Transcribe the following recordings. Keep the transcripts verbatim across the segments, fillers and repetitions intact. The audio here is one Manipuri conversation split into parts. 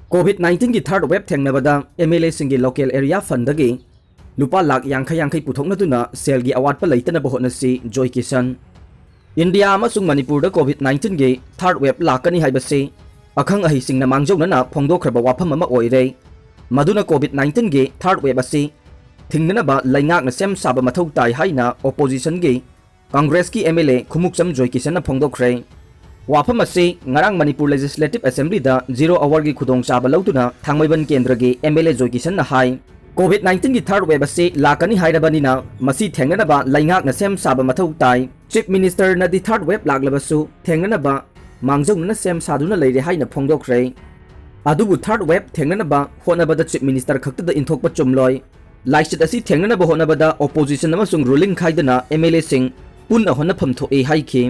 COVID nineteen ꯒꯤ third wave ꯊꯦꯡꯅꯕꯗ MLA ꯁꯤꯡꯒꯤ local area fund ꯗꯒꯤ ꯂꯨꯄꯥ ꯂꯥꯈ ꯌꯥꯡꯈꯩ ꯌꯥꯡꯈꯩ ꯄꯨꯊꯣꯛꯅꯗꯨꯅ ꯁꯦꯜꯒꯤ ꯑꯋꯥꯠꯄ ꯂꯩꯇꯅꯕ ꯍꯣꯠꯅꯁꯤ, ꯖꯣꯏ ꯀꯤꯁꯟ꯫ ꯏꯟꯗꯤꯌꯥ ꯑꯃꯁꯨꯡ ꯃꯅꯤꯄꯨꯔꯗ COVID nineteen ꯒꯤ third wave ꯂꯥꯛꯀꯅꯤ ꯍꯥꯏꯕꯁꯤ ꯑꯈꯪ ꯑꯍꯩꯁꯤꯡꯅ ꯃꯥꯡꯖꯧꯅꯅ ꯐꯣꯡꯗꯣꯛꯈ꯭ꯔꯕ ꯋꯥꯐꯝ ꯑꯃ ꯑꯣꯏꯔꯦ꯫ ꯃꯗꯨꯅ COVID nineteen ꯒꯤ third wave ꯑꯁꯤ ꯊꯤꯡꯅꯅꯕ ꯂꯩꯉꯥꯛꯅ ꯁꯦꯝ ꯁꯥꯕ ꯃꯊꯧ ꯇꯥꯏ ꯍꯥꯏꯅ opposition ꯒꯤ ꯀꯪꯒ꯭ꯔꯦꯁꯀꯤ MLA ꯈꯨꯃꯨꯛꯆꯝ ꯖꯣꯏꯀꯤꯁꯟꯅ ꯐꯣꯡꯗꯣꯛꯈ꯭ꯔꯦ꯫ ꯋꯥꯐꯝ ꯑꯁꯤ ꯉꯔꯥꯡ ꯃꯅꯤꯄꯨꯔ Legislative Assembly ꯗ zero hour ꯒꯤ ꯈꯨꯗꯣꯡꯆꯥꯕ ꯂꯧꯗꯨꯅ ꯊꯥꯡꯃꯩꯕꯟ ꯀꯦꯟꯗ꯭ꯔꯒꯤ MLA ꯖꯣꯏꯀꯤꯁꯟꯅ ꯍꯥꯏ꯫ COVID nineteen ꯒꯤ third wave ꯑꯁꯤ ꯂꯥꯛꯀꯅꯤ ꯍꯥꯏꯔꯕꯅꯤꯅ ꯃꯁꯤ ꯊꯦꯡꯅꯅꯕ ꯂꯩꯉꯥꯛꯅ ꯁꯦꯝ ꯁꯥꯕ ꯃꯊꯧ ꯇꯥꯏ꯫ Chief Minister ꯅꯗꯤ third wave ꯂꯥꯛꯂꯕꯁꯨ ꯊꯦꯡꯅꯅꯕ ꯃꯥꯡꯖꯧꯅꯅ ꯁꯦꯝ ꯁꯥꯗꯨꯅ ꯂꯩꯔꯦ ꯍꯥꯏꯅ ꯐꯣꯡꯗꯣꯛꯈ꯭ꯔꯦ꯫ ꯑꯗꯨꯕꯨ third wave ꯊꯦꯡꯅꯅꯕ ꯍꯣꯠꯅꯕꯗ Chief Minister ꯈꯛꯇꯗ ꯏꯟꯊꯣꯛꯄ ꯆꯨꯝꯂꯣꯏ꯫ ꯂꯥꯏꯆꯠ ꯑꯁꯤ ꯊꯦꯡꯅꯅꯕ ꯍꯣꯠꯅꯕꯗ opposition ꯑꯃꯁꯨꯡ ruling ꯈꯥꯏꯗꯅ MLA ꯁꯤꯡ ꯄꯨꯟꯅ ꯍꯣꯠꯅꯐꯝ ꯊꯣꯛꯏ ꯍꯥꯏꯈꯤ꯫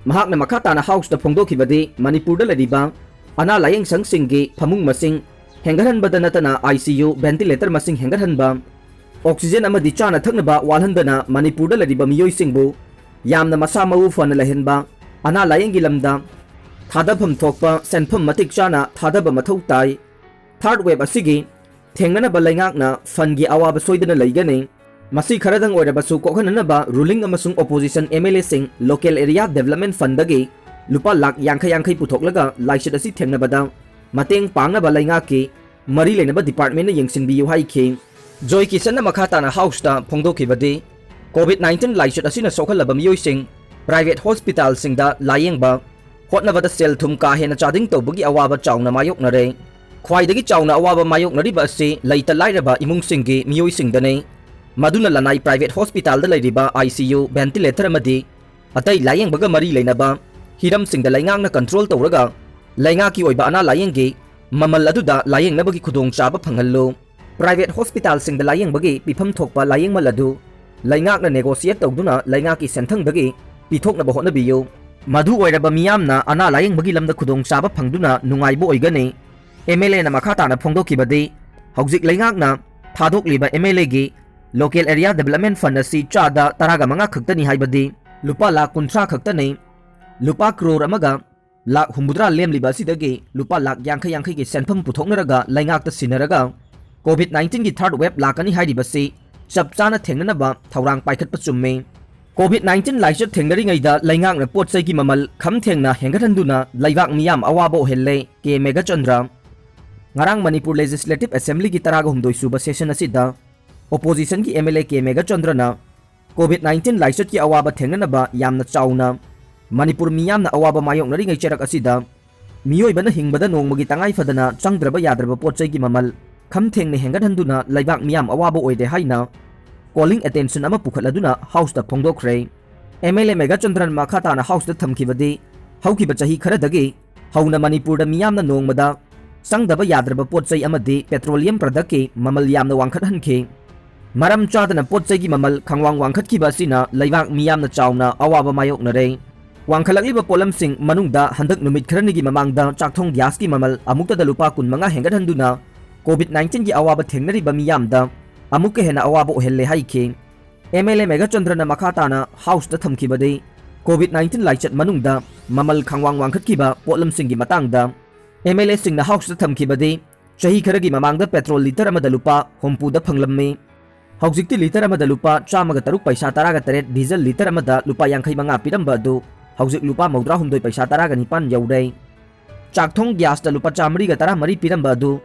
ꯃꯍꯥꯛꯅ ꯃꯈꯥ ꯇꯥꯅ House ꯇ ꯐꯣꯡꯗꯣꯛꯈꯤꯕꯗꯤ ꯃꯅꯤꯄꯨꯔꯗ ꯂꯩꯔꯤꯕ ꯑꯅꯥ ꯂꯥꯌꯦꯡ ꯁꯪꯁꯤꯡꯒꯤ ꯐꯃꯨꯡ ꯃꯁꯤꯡ ꯍꯦꯟꯒꯠꯍꯟꯕꯗ ꯅꯠꯇꯅ ICU ventilator ꯃꯁꯤꯡ ꯍꯦꯟꯒꯠꯍꯟꯕ, oxygen ꯑꯃꯗꯤ ꯆꯥꯅ ꯊꯛꯅꯕ ꯋꯥꯠꯍꯟꯗꯅ ꯃꯅꯤꯄꯨꯔꯗ ꯂꯩꯔꯤꯕ ꯃꯤꯑꯣꯏꯁꯤꯡꯕꯨ ꯌꯥꯝꯅ ꯃꯁꯥ ꯃꯎ ꯐꯅ ꯂꯩꯍꯟꯕ, ꯑꯅꯥ ꯂꯥꯌꯦꯡꯒꯤ ꯂꯝꯗ ꯊꯥꯗꯐꯝ ꯊꯣꯛꯄ ꯁꯦꯟꯐꯝ ꯃꯇꯤꯛ ꯆꯥꯅ ꯊꯥꯗꯕ ꯃꯊꯧ ꯇꯥꯏ꯫ Third wave ꯑꯁꯤꯒꯤ ꯊꯦꯡꯅꯅꯕ ꯂꯩꯉꯥꯛꯅ fund ꯒꯤ ꯑꯋꯥꯕ ꯁꯣꯏꯗꯅ ꯂꯩꯒꯅꯤ꯫ ꯃꯁꯤ ꯈꯔꯗꯪ ꯑꯣꯏꯔꯕꯁꯨ ꯀꯣꯛꯍꯟꯅꯅꯕ ruling ꯑꯃꯁꯨꯡ opposition MLA ꯁꯤꯡ local area development fund ꯗꯒꯤ ꯂꯨꯄꯥ ꯂꯥꯈ ꯌꯥꯡꯈꯩ ꯌꯥꯡꯈꯩ ꯄꯨꯊꯣꯛꯂꯒ ꯂꯥꯏꯆꯠ ꯑꯁꯤ ꯊꯦꯡꯅꯕꯗ ꯃꯇꯦꯡ ꯄꯥꯡꯅꯕ ꯂꯩꯉꯥꯛꯀꯤ ꯃꯔꯤ ꯂꯩꯅꯕ department ꯅ ꯌꯦꯡꯁꯤꯟꯕꯤꯌꯨ ꯍꯥꯏꯈꯤ꯫ ꯖꯣꯏ ꯀꯤꯁꯟꯅ ꯃꯈꯥ ꯇꯥꯅ House ꯇ ꯐꯣꯡꯗꯣꯛꯈꯤꯕꯗꯤ, COVID nineteen ꯂꯥꯏꯆꯠ ꯑꯁꯤꯅ ꯁꯣꯛꯍꯜꯂꯕ ꯃꯤꯑꯣꯏꯁꯤꯡ private hospital ꯁꯤꯡꯗ ꯂꯥꯌꯦꯡꯕ ꯍꯣꯠꯅꯕꯗ ꯁꯦꯜ ꯊꯨꯝ ꯀꯥ ꯍꯦꯟꯅ ꯆꯥꯗꯤꯡ ꯇꯧꯕꯒꯤ ꯑꯋꯥꯕ ꯆꯥꯎꯅ ꯃꯥꯌꯣꯛꯅꯔꯦ꯫ ꯈ꯭ꯋꯥꯏꯗꯒꯤ ꯆꯥꯎꯅ ꯑꯋꯥꯕ ꯃꯥꯌꯣꯛꯅꯔꯤꯕ ꯑꯁꯤ ꯂꯩꯇ ꯂꯥꯏꯔꯕ ꯏꯃꯨꯡꯁꯤꯡꯒꯤ ꯃꯤꯑꯣꯏꯁꯤꯡꯗꯅꯤ꯫ ꯃꯗꯨꯅ ꯂꯅꯥꯏ private hospital ꯗ ꯂꯩꯔꯤꯕ ICU, ventilator ꯑꯃꯗꯤ ꯑꯇꯩ ꯂꯥꯌꯦꯡꯕꯒ ꯃꯔꯤ ꯂꯩꯅꯕ ꯍꯤꯔꯝꯁꯤꯡꯗ ꯂꯩꯉꯥꯛꯅ control ꯇꯧꯔꯒ ꯂꯩꯉꯥꯛꯀꯤ ꯑꯣꯏꯕ ꯑꯅꯥ ꯂꯥꯌꯦꯡꯒꯤ ꯃꯃꯜ ꯑꯗꯨꯗ ꯂꯥꯌꯦꯡꯅꯕꯒꯤ ꯈꯨꯗꯣꯡꯆꯥꯕ ꯐꯪꯍꯜꯂꯨ꯫ Private hospital ꯁꯤꯡꯗ ꯂꯥꯌꯦꯡꯕꯒꯤ ꯄꯤꯐꯝ ꯊꯣꯛꯄ ꯂꯥꯌꯦꯡꯃꯜ ꯑꯗꯨ ꯂꯩꯉꯥꯛꯅ negotiate ꯇꯧꯗꯨꯅ ꯂꯩꯉꯥꯛꯀꯤ ꯁꯦꯟꯊꯪꯗꯒꯤ ꯄꯤꯊꯣꯛꯅꯕ ꯍꯣꯠꯅꯕꯤꯌꯨ꯫ ꯃꯗꯨ ꯑꯣꯏꯔꯕ ꯃꯤꯌꯥꯝꯅ ꯑꯅꯥ ꯂꯥꯌꯦꯡꯕꯒꯤ ꯂꯝꯗ ꯈꯨꯗꯣꯡꯆꯥꯕ ꯐꯪꯗꯨꯅ ꯅꯨꯡꯉꯥꯏꯕ ꯑꯣꯏꯒꯅꯤ꯫ MLA ꯅ ꯃꯈꯥ ꯇꯥꯅ ꯐꯣꯡꯗꯣꯛꯈꯤꯕꯗꯤ, ꯍꯧꯖꯤꯛ ꯂꯩꯉꯥꯛꯅ ꯊꯥꯗꯣꯛꯂꯤꯕ MLA ꯒꯤ local area development fund ꯑꯁꯤ ꯆꯥꯗ ꯇꯔꯥꯒ ꯃꯉꯥ ꯈꯛꯇꯅꯤ ꯍꯥꯏꯕꯗꯤ ꯂꯨꯄꯥ ꯂꯥꯈ ꯀꯨꯟꯊ꯭ꯔꯥ ꯈꯛꯇꯅꯤ꯫ ꯂꯨꯄꯥ ꯀ꯭ꯔꯣꯔ ꯑꯃꯒ ꯂꯥꯛ ꯍꯨꯝꯐꯨꯇꯔꯥ ꯂꯦꯝꯂꯤꯕ ꯑꯁꯤꯗꯒꯤ ꯂꯨꯄꯥ ꯂꯥꯛ ꯌꯥꯡꯈꯩ ꯌꯥꯡꯈꯩꯒꯤ ꯁꯦꯟꯐꯝ ꯄꯨꯊꯣꯛꯅꯔꯒ ꯂꯩꯉꯥꯛꯇ ꯁꯤꯟꯅꯔꯒ COVID nineteen ꯒꯤ third wave ꯂꯥꯛꯀꯅꯤ ꯍꯥꯏꯔꯤꯕꯁꯤ ꯆꯞ ꯆꯥꯅ ꯊꯦꯡꯅꯅꯕ ꯊꯧꯔꯥꯡ ꯄꯥꯏꯈꯠꯄ ꯆꯨꯝꯃꯤ꯫ COVID nineteen ꯂꯥꯏꯆꯠ ꯊꯦꯡꯅꯔꯤꯉꯩꯗ ꯂꯩꯉꯥꯛꯅ ꯄꯣꯠ ꯆꯩꯒꯤ ꯃꯃꯜ ꯈꯝ ꯊꯦꯡꯅ ꯍꯦꯟꯒꯠꯍꯟꯗꯨꯅ ꯂꯩꯕꯥꯛ ꯃꯤꯌꯥꯝ ꯑꯋꯥꯕ ꯑꯣꯏꯍꯜꯂꯦ, ꯀꯦ ꯃꯦꯘꯆꯟꯗ꯭ꯔ꯫ ꯉꯔꯥꯡ ꯃꯅꯤꯄꯨꯔ Legislative Assembly ꯒꯤ ꯇꯔꯥꯒ ꯍꯨꯝꯗꯣꯏ ꯁꯨꯕ session ꯑꯁꯤꯗ opposition ꯒꯤ MLA ꯀꯦ ꯃꯦꯘꯆꯟꯗ꯭ꯔꯅ COVID nineteen ꯂꯥꯏꯆꯠꯀꯤ ꯑꯋꯥꯕ ꯊꯦꯡꯅꯅꯕ ꯌꯥꯝꯅ ꯆꯥꯎꯅ ꯃꯅꯤꯄꯨꯔ ꯃꯤꯌꯥꯝꯅ ꯑꯋꯥꯕ ꯃꯥꯌꯣꯛꯅꯔꯤꯉꯩ ꯆꯩꯔꯛ ꯑꯁꯤꯗ ꯃꯤꯑꯣꯏꯕꯅ ꯍꯤꯡꯕꯗ ꯅꯣꯡꯃꯒꯤ ꯇꯉꯥꯏ ꯐꯗꯅ ꯆꯪꯗ꯭ꯔꯕ ꯌꯥꯗ꯭ꯔꯕ ꯄꯣꯠ ꯆꯩꯒꯤ ꯃꯃꯜ ꯈꯝ ꯊꯦꯡꯅ ꯍꯦꯟꯒꯠꯍꯟꯗꯨꯅ ꯂꯩꯕꯥꯛ ꯃꯤꯌꯥꯝ ꯑꯋꯥꯕ ꯑꯣꯏꯔꯦ ꯍꯥꯏꯅ calling attention ꯑꯃ ꯄꯨꯈꯠꯂꯗꯨꯅ House ꯇ ꯐꯣꯡꯗꯣꯛꯈ꯭ꯔꯦ꯫ MLA ꯃꯦꯘꯆꯟꯗ꯭ꯔꯟ ꯃꯈꯥ ꯇꯥꯅ House ꯇ ꯊꯝꯈꯤꯕꯗꯤ, ꯍꯧꯈꯤꯕ ꯆꯍꯤ ꯈꯔꯗꯒꯤ ꯍꯧꯅ ꯃꯅꯤꯄꯨꯔꯗ ꯃꯤꯌꯥꯝꯅ ꯅꯣꯡꯃꯗ ꯆꯪꯗꯕ ꯌꯥꯗ꯭ꯔꯕ ꯄꯣꯠ ꯆꯩ ꯑꯃꯗꯤ petroleum product ꯀꯤ ꯃꯃꯜ ꯌꯥꯝꯅ ꯋꯥꯡꯈꯠꯍꯟꯈꯤ꯫ ꯃꯔꯝ ꯆꯥꯗꯅ ꯄꯣꯠ ꯆꯩꯒꯤ ꯃꯃꯜ ꯈꯪꯋꯥꯡ ꯋꯥꯡꯈꯠꯈꯤꯕ ꯑꯁꯤꯅ ꯂꯩꯕꯥꯛ ꯃꯤꯌꯥꯝꯅ ꯆꯥꯎꯅ ꯑꯋꯥꯕ ꯃꯥꯌꯣꯛꯅꯔꯦ꯫ ꯋꯥꯡꯈꯠꯂꯛꯂꯤꯕ ꯄꯣꯠꯂꯝꯁꯤꯡ ꯃꯅꯨꯡꯗ ꯍꯟꯗꯛ ꯅꯨꯃꯤꯠ ꯈꯔꯅꯤꯒꯤ ꯃꯃꯥꯡꯗ ꯆꯥꯛꯊꯣꯡ gas ꯀꯤ ꯃꯃꯜ ꯑꯃꯨꯛꯇꯗ ꯂꯨꯄꯥ ꯀꯨꯟ ꯃꯉꯥ ꯍꯦꯟꯒꯠꯍꯟꯗꯨꯅ COVID nineteen ꯒꯤ ꯑꯋꯥꯕ ꯊꯦꯡꯅꯔꯤꯕ ꯃꯤꯌꯥꯝꯗ ꯑꯃꯨꯛꯀ ꯍꯦꯟꯅ ꯑꯋꯥꯕ ꯑꯣꯏꯍꯜꯂꯦ ꯍꯥꯏꯈꯤ꯫ MLA ꯃꯦꯘꯆꯟꯗ꯭ꯔꯅ ꯃꯈꯥ ꯇꯥꯅ House ꯇ ꯊꯝꯈꯤꯕꯗꯤ, COVID nineteen ꯂꯥꯏꯆꯠ ꯃꯅꯨꯡꯗ ꯃꯃꯜ ꯈꯪꯋꯥꯡ ꯋꯥꯡꯈꯠꯈꯤꯕ ꯄꯣꯠꯂꯝꯁꯤꯡꯒꯤ ꯃꯇꯥꯡꯗ MLA ꯁꯤꯡꯅ House ꯇ ꯊꯝꯈꯤꯕꯗꯤ, ꯆꯍꯤ ꯈꯔꯒꯤ ꯃꯃꯥꯡꯗ petrol litre ꯑꯃꯗ ꯂꯨꯄꯥ ꯍꯨꯝꯐꯨꯗ ꯐꯪꯂꯝꯃꯤ꯫ ꯍꯧꯖꯤꯛꯇꯤ litre ꯑꯃꯗ ꯂꯨꯄꯥ ꯆꯥꯝꯃꯒ ꯇꯔꯨꯛ ꯄꯩꯁꯥ ꯇꯔꯥꯒ ꯇꯔꯦꯠ, diesel litre ꯑꯃꯗ ꯂꯨꯄꯥ ꯌꯥꯡꯈꯩ ꯃꯉꯥ ꯄꯤꯔꯝꯕ ꯑꯗꯨ ꯍꯧꯖꯤꯛ ꯂꯨꯄꯥ ꯃꯧꯗ꯭ꯔꯥ ꯍꯨꯝꯗꯣꯏ ꯄꯩꯁꯥ ꯇꯔꯥꯒ ꯅꯤꯄꯥꯟ ꯌꯧꯔꯦ꯫ ꯆꯥꯛꯊꯣꯡ gas ꯇ ꯂꯨꯄꯥ ꯆꯥꯃꯔꯤꯒ ꯇꯔꯥꯃꯔꯤ ꯄꯤꯔꯝꯕ ꯑꯗꯨ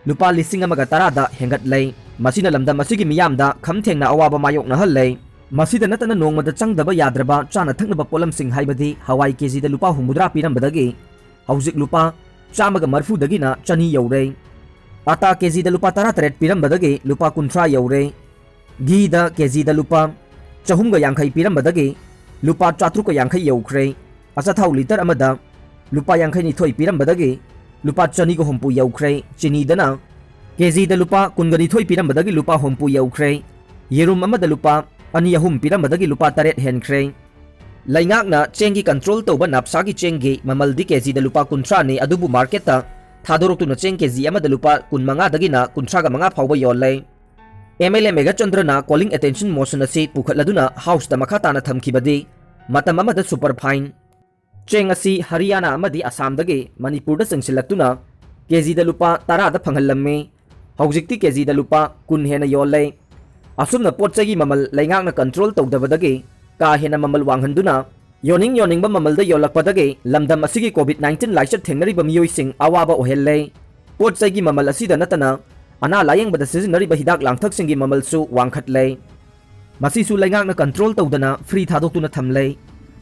ꯂꯨꯄꯥ ꯂꯤꯁꯤꯡ ꯑꯃꯒ ꯇꯔꯥꯗ ꯍꯦꯟꯒꯠꯂꯦ꯫ ꯃꯁꯤꯅ ꯂꯝꯗꯝ ꯑꯁꯤꯒꯤ ꯃꯤꯌꯥꯝꯗ ꯈꯝ ꯊꯦꯡꯅ ꯑꯋꯥꯕ ꯃꯥꯌꯣꯛꯅꯍꯜꯂꯦ꯫ ꯃꯁꯤꯗ ꯅꯠꯇꯅ ꯅꯣꯡꯃꯗ ꯆꯪꯗꯕ ꯌꯥꯗ꯭ꯔꯕ ꯆꯥꯅ ꯊꯛꯅꯕ ꯄꯣꯠꯂꯝꯁꯤꯡ ꯍꯥꯏꯕꯗꯤ ꯍꯋꯥꯏ KG ꯗ ꯂꯨꯄꯥ ꯍꯨꯝꯐꯨꯇꯔꯥ ꯄꯤꯔꯝꯕꯗꯒꯤ ꯍꯧꯖꯤꯛ ꯂꯨꯄꯥ ꯆꯥꯝꯃꯒ ꯃꯔꯤꯐꯨꯗꯒꯤꯅ ꯆꯅꯤ ꯌꯧꯔꯦ꯫ ꯑꯥꯇꯥ KG ꯗ ꯂꯨꯄꯥ ꯇꯔꯥꯇꯔꯦꯠ ꯄꯤꯔꯝꯕꯗꯒꯤ ꯂꯨꯄꯥ ꯀꯨꯟꯊ꯭ꯔꯥ ꯌꯧꯔꯦ꯫ ꯘꯤꯗ KG ꯗ ꯂꯨꯄꯥ ꯆꯍꯨꯝꯒ ꯌꯥꯡꯈꯩ ꯄꯤꯔꯝꯕꯗꯒꯤ ꯂꯨꯄꯥ ꯆꯥꯇ꯭ꯔꯨꯛꯀ ꯌꯥꯡꯈꯩ ꯌꯧꯈ꯭ꯔꯦ꯫ ꯑꯆꯥꯊꯥꯎ litre ꯑꯃꯗ ꯂꯨꯄꯥ ꯌꯥꯡꯈꯩꯅꯤꯊꯣꯏ ꯄꯤꯔꯝꯕꯗꯒꯤ ꯂꯨꯄꯥ ꯆꯅꯤꯒ ꯍꯨꯝꯐꯨ ꯌꯧꯈ꯭ꯔꯦ꯫ ꯆꯤꯅꯤꯗꯅ KG ꯗ ꯂꯨꯄꯥ ꯀꯨꯟꯒ ꯅꯤꯊꯣꯏ ꯄꯤꯔꯝꯕꯗꯒꯤ ꯂꯨꯄꯥ ꯍꯨꯝꯐꯨ ꯌꯧꯈ꯭ꯔꯦ꯫ ꯌꯦꯔꯨꯝ ꯑꯃꯗ ꯂꯨꯄꯥ ꯑꯅꯤ ꯑꯍꯨꯝ ꯄꯤꯔꯝꯕꯗꯒꯤ ꯂꯨꯄꯥ ꯇꯔꯦꯠ ꯍꯦꯟꯈ꯭ꯔꯦ꯫ ꯂꯩꯉꯥꯛꯅ ꯆꯦꯡꯒꯤ control ꯇꯧꯕ NAFSA ꯒꯤ ꯆꯦꯡꯒꯤ ꯃꯃꯜꯗꯤ KG ꯗ ꯂꯨꯄꯥ ꯀꯨꯟꯊ꯭ꯔꯥꯅꯤ, ꯑꯗꯨꯕꯨ market ꯇ ꯊꯥꯗꯣꯔꯛꯇꯨꯅ ꯆꯦꯡ KG ꯑꯃꯗ ꯂꯨꯄꯥ ꯀꯨꯟꯃꯉꯥꯗꯒꯤꯅ ꯀꯨꯟꯊ꯭ꯔꯥꯒ ꯃꯉꯥ ꯐꯥꯎꯕ ꯌꯣꯜꯂꯦ꯫ MLA ꯃꯦꯘꯆꯟꯗ꯭ꯔꯅ calling attention motion ꯑꯁꯤ ꯄꯨꯈꯠꯂꯗꯨꯅ House ꯇ ꯃꯈꯥ ꯇꯥꯅ ꯊꯝꯈꯤꯕꯗꯤ, ꯃꯇꯝ ꯑꯃꯗ superfine ꯆꯦꯡ ꯑꯁꯤ ꯍꯔꯤꯌꯥꯅꯥ ꯑꯃꯗꯤ ꯑꯁꯥꯝꯗꯒꯤ ꯃꯅꯤꯄꯨꯔꯗ ꯆꯪꯁꯤꯜꯂꯛꯇꯨꯅ ꯀꯦꯖꯤꯗ ꯂꯨꯄꯥ ꯇꯔꯥꯗ ꯐꯪꯍꯜꯂꯝꯃꯤ꯫ ꯍꯧꯖꯤꯛꯇꯤ ꯀꯦꯖꯤꯗ ꯂꯨꯄꯥ ꯀꯨꯟ ꯍꯦꯟꯅ ꯌꯣꯜꯂꯦ꯫ ꯑꯁꯨꯝꯅ ꯄꯣꯠ ꯆꯩꯒꯤ ꯃꯃꯜ ꯂꯩꯉꯥꯛꯅ ꯀꯟꯇ꯭ꯔꯣꯜ ꯇꯧꯗꯕꯗꯒꯤ ꯀꯥ ꯍꯦꯟꯅ ꯃꯃꯜ ꯋꯥꯡꯍꯟꯗꯨꯅ ꯌꯣꯟꯅꯤꯡ ꯌꯣꯟꯅꯤꯡꯕ ꯃꯃꯜꯗ ꯌꯣꯜꯂꯛꯄꯗꯒꯤ ꯂꯝꯗꯝ ꯑꯁꯤꯒꯤ ꯀꯣꯚꯤꯗ ꯅꯥꯏꯟꯇꯤꯟ ꯂꯥꯏꯆꯠ ꯊꯦꯡꯅꯔꯤꯕ ꯃꯤꯑꯣꯏꯁꯤꯡ ꯑꯋꯥꯕ ꯑꯣꯏꯍꯜꯂꯦ꯫ ꯄꯣꯠ ꯆꯩꯒꯤ ꯃꯃꯜ ꯑꯁꯤꯗ ꯅꯠꯇꯅ ꯑꯅꯥ ꯂꯥꯌꯦꯡꯕꯗ ꯁꯤꯖꯤꯟꯅꯔꯤꯕ ꯍꯤꯗꯥꯛ ꯂꯥꯡꯊꯛꯁꯤꯡꯒꯤ ꯃꯃꯜꯁꯨ ꯋꯥꯡꯈꯠꯂꯦ꯫ ꯃꯁꯤꯁꯨ ꯂꯩꯉꯥꯛꯅ ꯀꯟꯇ꯭ꯔꯣꯜ ꯇꯧꯗꯅ ꯐ꯭ꯔꯤ ꯊꯥꯗꯣꯛꯇꯨꯅ ꯊꯝꯂꯦ꯫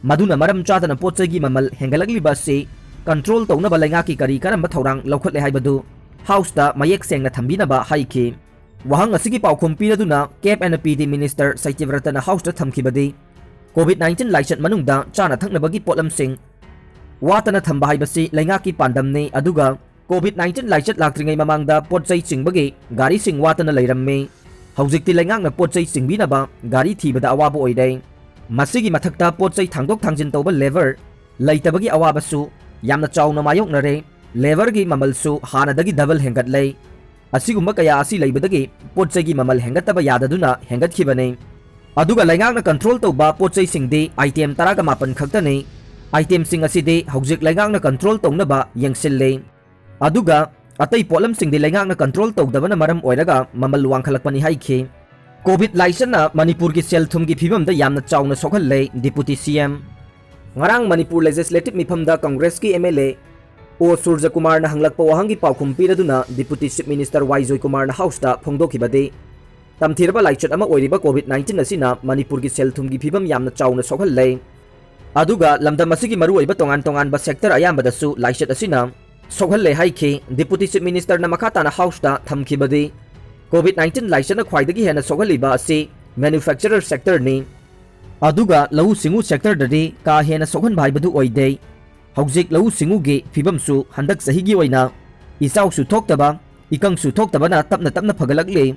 ꯃꯗꯨꯅ ꯃꯔꯝ ꯆꯥꯗꯅ ꯄꯣꯠ ꯆꯩꯒꯤ ꯃꯃꯜ ꯍꯦꯟꯒꯠꯂꯛꯂꯤꯕ ꯑꯁꯤ ꯀꯟꯇ꯭ꯔꯣꯜ ꯇꯧꯅꯕ ꯂꯩꯉꯥꯛꯀꯤ ꯀꯔꯤ ꯀꯔꯝꯕ ꯊꯧꯔꯥꯡ ꯂꯧꯈꯠꯂꯦ ꯍꯥꯏꯕꯗꯨ ꯍꯥꯎꯁꯇ ꯃꯌꯦꯛ ꯁꯦꯡꯅ ꯊꯝꯕꯤꯅꯕ ꯍꯥꯏꯈꯤ꯫ ꯋꯥꯍꯪ ꯑꯁꯤꯒꯤ ꯄꯥꯎꯈꯨꯝ ꯄꯤꯔꯗꯨꯅ ꯀꯦꯞ ꯑꯦꯟ ꯄꯤ ꯗꯤ ꯃꯤꯅꯤꯁꯇꯔ ꯁꯇ꯭ꯌꯕ꯭ꯔꯇꯅ ꯍꯥꯎꯁꯇ ꯊꯝꯈꯤꯕꯗꯤ, ꯀꯣꯚꯤꯗ ꯅꯥꯏꯟꯇꯤꯟ ꯂꯥꯏꯆꯠ ꯃꯅꯨꯡꯗ ꯆꯥꯅ ꯊꯛꯅꯕꯒꯤ ꯄꯣꯠꯂꯝꯁꯤꯡ ꯋꯥꯠꯇꯅ ꯊꯝꯕ ꯍꯥꯏꯕꯁꯤ ꯂꯩꯉꯥꯛꯀꯤ ꯄꯥꯟꯗꯝꯅꯤ, ꯑꯗꯨꯒ ꯀꯣꯚꯤꯗ ꯅꯥꯏꯟꯇꯤꯟ ꯂꯥꯏꯆꯠ ꯂꯥꯛꯇ꯭ꯔꯤꯉꯩ ꯃꯃꯥꯡꯗ ꯄꯣꯠ ꯆꯩ ꯆꯤꯡꯕꯒꯤ ꯒꯥꯔꯤꯁꯤꯡ ꯋꯥꯠꯇꯅ ꯂꯩꯔꯝꯃꯤ꯫ ꯍꯧꯖꯤꯛꯇꯤ ꯂꯩꯉꯥꯛꯅ ꯄꯣꯠ ꯆꯩ ꯆꯤꯡꯕꯤꯅꯕ ꯒꯥꯔꯤ ꯊꯤꯕꯗ ꯑꯋꯥꯕ ꯑꯣꯏꯔꯦ꯫ ꯃꯁꯤꯒꯤ ꯃꯊꯛꯇ ꯄꯣꯠ ꯆꯩ ꯊꯥꯡꯗꯣꯛ ꯊꯥꯡꯖꯤꯟ ꯇꯧꯕ ꯂꯦꯕꯔ ꯂꯩꯇꯕꯒꯤ ꯑꯋꯥꯕꯁꯨ ꯌꯥꯝꯅ ꯆꯥꯎꯅ ꯃꯥꯌꯣꯛꯅꯔꯦ꯫ ꯂꯦꯕꯔꯒꯤ ꯃꯃꯜꯁꯨ ꯍꯥꯟꯅꯗꯒꯤ ꯗꯕꯜ ꯍꯦꯟꯒꯠꯂꯦ꯫ ꯑꯁꯤꯒꯨꯝꯕ ꯀꯌꯥ ꯑꯁꯤ ꯂꯩꯕꯗꯒꯤ ꯄꯣꯠ ꯆꯩꯒꯤ ꯃꯃꯜ ꯍꯦꯟꯒꯠꯇꯕ ꯌꯥꯗꯗꯨꯅ ꯍꯦꯟꯒꯠꯈꯤꯕꯅꯤ꯫ ꯑꯗꯨꯒ ꯂꯩꯉꯥꯛꯅ ꯀꯟꯇ꯭ꯔꯣꯜ ꯇꯧꯕ ꯄꯣꯠ ꯆꯩꯁꯤꯡꯗꯤ ꯑꯥꯏꯇꯦꯝ ꯇꯔꯥꯒ ꯃꯥꯄꯟ ꯈꯛꯇꯅꯤ꯫ ꯑꯥꯏꯇꯦꯝꯁꯤꯡ ꯑꯁꯤꯗꯤ ꯍꯧꯖꯤꯛ ꯂꯩꯉꯥꯛꯅ ꯀꯟꯇ꯭ꯔꯣꯜ ꯇꯧꯅꯕ ꯌꯦꯡꯁꯤꯜꯂꯤ꯫ ꯑꯗꯨꯒ ꯑꯇꯩ ꯄꯣꯠꯂꯝꯁꯤꯡꯗꯤ ꯂꯩꯉꯥꯛꯅ ꯀꯟꯇ꯭ꯔꯣꯜ ꯇꯧꯗꯕꯅ ꯃꯔꯝ ꯑꯣꯏꯔꯒ ꯃꯃꯜ ꯋꯥꯡꯈꯠꯂꯛꯄꯅꯤ ꯍꯥꯏꯈꯤ꯫ ꯀꯣꯚꯤꯗ ꯂꯥꯏꯆꯠꯅ ꯃꯅꯤꯄꯨꯔꯒꯤ ꯁꯦꯜ ꯊꯨꯝꯒꯤ ꯐꯤꯕꯝꯗ ꯌꯥꯝꯅ ꯆꯥꯎꯅ ꯁꯣꯛꯍꯜꯂꯦ, ꯗꯤꯄꯨꯇꯤ ꯁꯤ ꯑꯦꯝ꯫ ꯉꯔꯥꯡ ꯃꯅꯤꯄꯨꯔ ꯂꯦꯖꯤꯁꯂꯦꯇꯤꯚ ꯃꯤꯐꯝꯗ ꯀꯪꯒ꯭ꯔꯦꯁꯀꯤ ꯑꯦꯝ ꯑꯦꯜ ꯑꯦ ꯑꯣ ꯁꯨꯔꯖꯀꯨꯃꯥꯔꯅ ꯍꯪꯂꯛꯄ ꯋꯥꯍꯪꯒꯤ ꯄꯥꯎꯈꯨꯝ ꯄꯤꯔꯗꯨꯅ ꯗꯤꯄꯨꯇꯤ ꯆꯤꯐ ꯃꯤꯅꯤꯁꯇꯔ ꯋꯥꯏ ꯖꯣꯏꯀꯨꯃꯥꯔꯅ ꯍꯥꯎꯁꯇ ꯐꯣꯡꯗꯣꯛꯈꯤꯕꯗꯤ, ꯇꯝꯊꯤꯔꯕ ꯂꯥꯏꯆꯠ ꯑꯃ ꯑꯣꯏꯔꯤꯕ ꯀꯣꯚꯤꯗ ꯅꯥꯏꯟꯇꯤꯟ ꯑꯁꯤꯅ ꯃꯅꯤꯄꯨꯔꯒꯤ ꯁꯦꯜ ꯊꯨꯝꯒꯤ ꯐꯤꯕꯝ ꯌꯥꯝꯅ ꯆꯥꯎꯅ ꯁꯣꯛꯍꯜꯂꯦ꯫ ꯑꯗꯨꯒ ꯂꯝꯗꯝ ꯑꯁꯤꯒꯤ ꯃꯔꯨꯑꯣꯏꯕ ꯇꯣꯉꯥꯟ ꯇꯣꯉꯥꯟꯕ ꯁꯦꯛꯇꯔ ꯑꯌꯥꯝꯕꯗꯁꯨ ꯂꯥꯏꯆꯠ ꯑꯁꯤꯅ ꯁꯣꯛꯍꯜꯂꯦ ꯍꯥꯏꯈꯤ꯫ ꯗꯤꯄꯨꯇꯤ ꯆꯤꯐ ꯃꯤꯅꯤꯁꯇꯔꯅ ꯃꯈꯥ ꯇꯥꯅ ꯍꯥꯎꯁꯇ ꯊꯝꯈꯤꯕꯗꯤ, ꯀꯣꯚꯤꯗ ꯅꯥꯏꯟꯇꯤꯟ ꯂꯥꯏꯆꯠꯅ ꯈ꯭ꯋꯥꯏꯗꯒꯤ ꯍꯦꯟꯅ ꯁꯣꯛꯍꯜꯂꯤꯕ ꯑꯁꯤ ꯃꯦꯅꯨꯐꯦꯛꯆꯔꯔ ꯁꯦꯛꯇꯔꯅꯤ꯫ ꯑꯗꯨꯒ ꯂꯧꯎ ꯁꯤꯡꯎ ꯁꯦꯛꯇꯔꯗꯗꯤ ꯀꯥ ꯍꯦꯟꯅ ꯁꯣꯛꯍꯟꯕ ꯍꯥꯏꯕꯗꯨ ꯑꯣꯏꯗꯦ꯫ ꯍꯧꯖꯤꯛ ꯂꯧꯎ ꯁꯤꯡꯎꯒꯤ ꯐꯤꯕꯝꯁꯨ ꯍꯟꯗꯛ ꯆꯍꯤꯒꯤ ꯑꯣꯏꯅ ꯏꯆꯥꯎꯁꯨ ꯊꯣꯛꯇꯕ, ꯏꯀꯪꯁꯨ ꯊꯣꯛꯇꯕꯅ ꯇꯞꯅ ꯇꯞꯅ ꯐꯒꯠꯂꯛꯂꯤ꯫